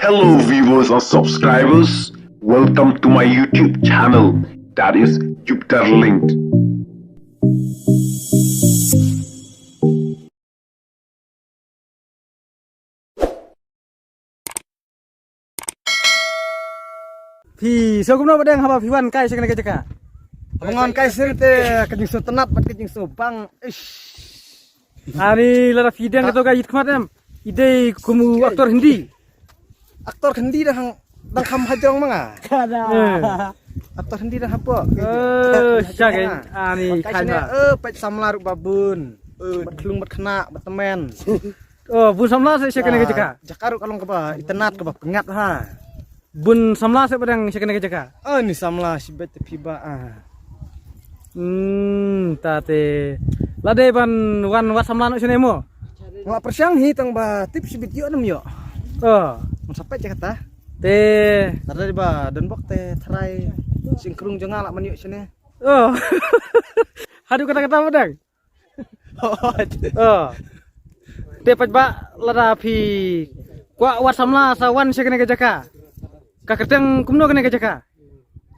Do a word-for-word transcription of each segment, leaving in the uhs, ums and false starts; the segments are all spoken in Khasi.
Hello viewers and subscribers, welcome to my YouTube channel, that is Jupiter Linked. Phi sngewbha kumno Bah Deng haba phi wan kai sha kane ka jaka? Haba nga wan kai sha kane te ka jingsngewtynnat bad ka jingsngewbang. Ish. Ani lada phi deng kato ka ïit khmat em. I dei kum u aktor Hindi. Aktor Hindi dang hang dang kham hajrong ma nga. Kada. Aktor Hindi dang hapoh. Eh, sha ke ani kai sha kane. Eh, peit samla ruh ba bun. Eh, bad khlung bad khynnah bad tymmen. Oh, bun samla seh sha kane ka jaka. Jaka ruh ka long kaba itynnat kaba pyngngad ha. Bun samla seh Bah Deng sha kane ka jaka. Oh, ni samla shibit te phi ba ah. Hmm, ta te. Lada ban wan wat samla noh shane mo. Nga la pyrshang hi tang ba tip shibit ïoh ne ym ïoh. Oh. Ngan sa peit ïa kata. Te. Lada ba don bok te tharai singkrung jong nga lah ban ïoh shane. Oh. Haduh katta katta Bah Deng. Oh. Te pat ba lada phi kwah wat samla sa wan sha kane ka jaka. Ka kyrteng kumno kane ka jaka?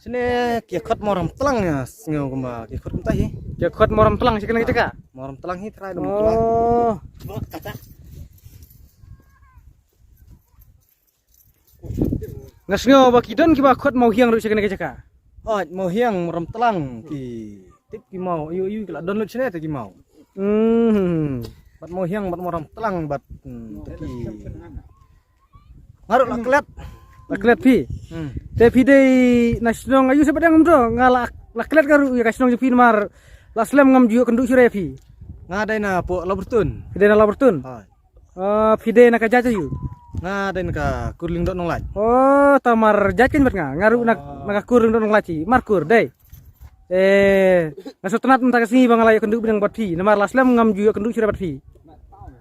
Shane ki khot Moram Tlang ïa sngew kumba ki khot kumta hi. Ki khot Moram Tlang sha kane ka jaka. Moram Tlang hi trai dum Tlang. Oh. Nga sngew ba ki don kiba khot Mawhiang ruh sha kane ka jaka. Oh, Mawhiang, Moram Tlang ki tip ki maw, ayu ayu ki la don lut shane te ki maw. Hmm. Bad Mawhiang bad Moram Tlang bad hmm, te ki. Nga ruh la klet. La klet phi. Hmm. Te phi dei na shnong ayu seh Bah Deng kumto nga la la klet ka ruh ïa ka shnong jong phi namar la slem ngam ju ïoh kynduh shuh ïa phi. Nga dei na poh Lawbyrtun. Phi dei na Lawbyrtun. Hai. Ah, phi dei na ka jait ayu? Nga dei na ka kur Lyngdoh Nonglait. Oh, ta mar jait kein bad nga. Nga ruh na, na ka kur Lyngdoh Nonglait hi. Mar kur dei. Eh, nga sngewtynnat mynta ka sngi ba nga la ïoh kynduh bniang bad phi. Namar la slem ngam ju ïoh kynduh shuh bad phi.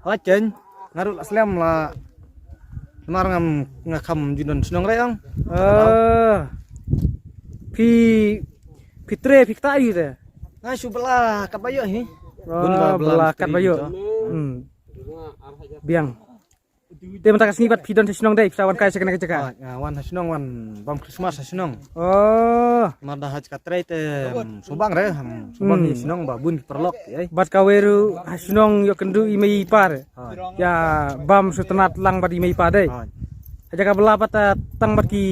Hooid kein. Nga ruh la slem la. Namar ngam nga kham ju don shnong re ong. Ah. Phi phi trei phi ktah ayu te? Nga shu bylla katba ïoh hi. Ah, bylla katba ïoh. Hmm. Biang. Te mynta ka sngi pat phi don sha shnong dei, phi sa wan kai sha kane ka jaka. Ah, nga wan ha shnong wan bam Christmas ha shnong. Oh. Mar da ha ka trei te sngewbang re, sngewbang hi shnong ba bun ki paralok ei. Bad kawei ruh ha shnong ïoh kynduh i mei i pa re. Ïa bam sngewtynnat lang bad i mei i pa dei. Ha jaka bylla pat tang bad ki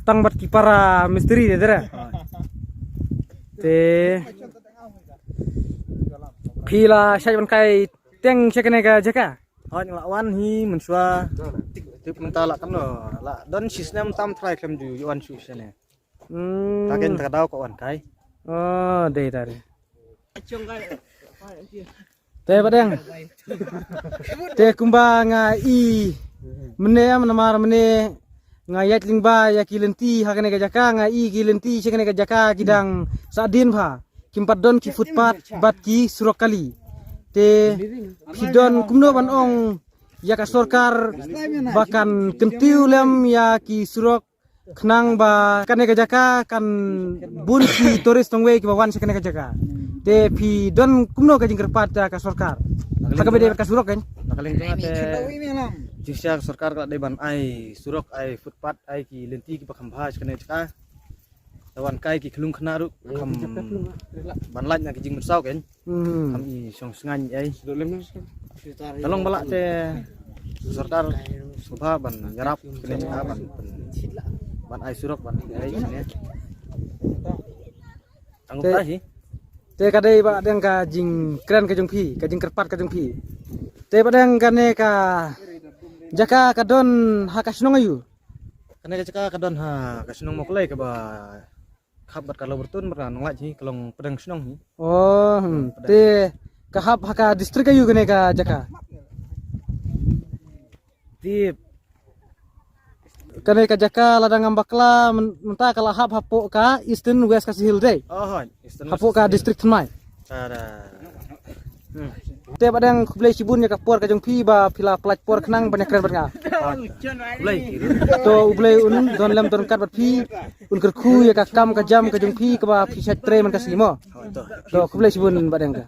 tang bad ki para mistri dei re. Te phi la shait wan kai teng sha kane ka jaka? Hooid nga la wan hi mynshuwa. Tip mynta la kan la don shi snem tam trai khlem ju wan shuh shane. Hmm. Ta ken ta ka daw ka wan kai. Oh, dei ta dei. Te Bah Deng. Te kumba nga i mynne em namar mynne nga ïaid lyngba ïa ki lynti ha kane ka jaka nga i ki lynti sha kane ka jaka ki dang sahdien bha. Kim pat don ki footpath bad ki surok kali. Te phi don kumno ban ong ïa ka sorkar ba kan kyntiew lem ïa ki surok khnang ba kane ka jaka kan bun ki tourist tang wei kiba wan sha kane ka jaka. Te phi don kumno ka jingkyrpad ïa ka sorkar? Ha kaba dei ka surok kan? Na ka liang jong nga te jingshisha ka sorkar ka la dei ban ai surok ai footpath ai ki lynti kiba kham bha sha kane ka jaka. Te wan kai ki khlung khynnah ruh kham ban lait na ki jingmynsaw kan. Hmm. Kham i shong sngain ei. Te long ba lah te sorkar sngewbha ban ïarap kane jaka ban ban ai surok ban ai kane. Tang ta hi. Te ka dei Bah Deng ka jingkren ka jong phi, ka jingkyrpad ka jong phi. Te Bah Deng kane ka jaka ka don ha ka shnong aïu? Kane ka jaka ka don ha ka shnong Mawklei kaba khap bad ka Lawbyrtun bad ka Nonglait hi ka long pdeng shnong hi. Oh, hmm. Te ka hap ha ka district aïu kane ka jaka? Tip. Kane ka jaka lada ngam bakla myn- mynta ka la hap hapoh ka Eastern West Khasi Hills dei. Oh, hooid. Hapoh ka district Thymmai. Tada. Hmm. Te Bah Deng khublei shibun ïa ka por ka jong phi ba phi la pynlait por khnang ban ïakren bad nga. Khublei. To U Blei un don lem don ryngkat bad phi, un kyrkhu ïa ka kam ka jam ka jong phi kaba phi shait trei man ka sngi mo. To khublei shibun Bah Deng ka.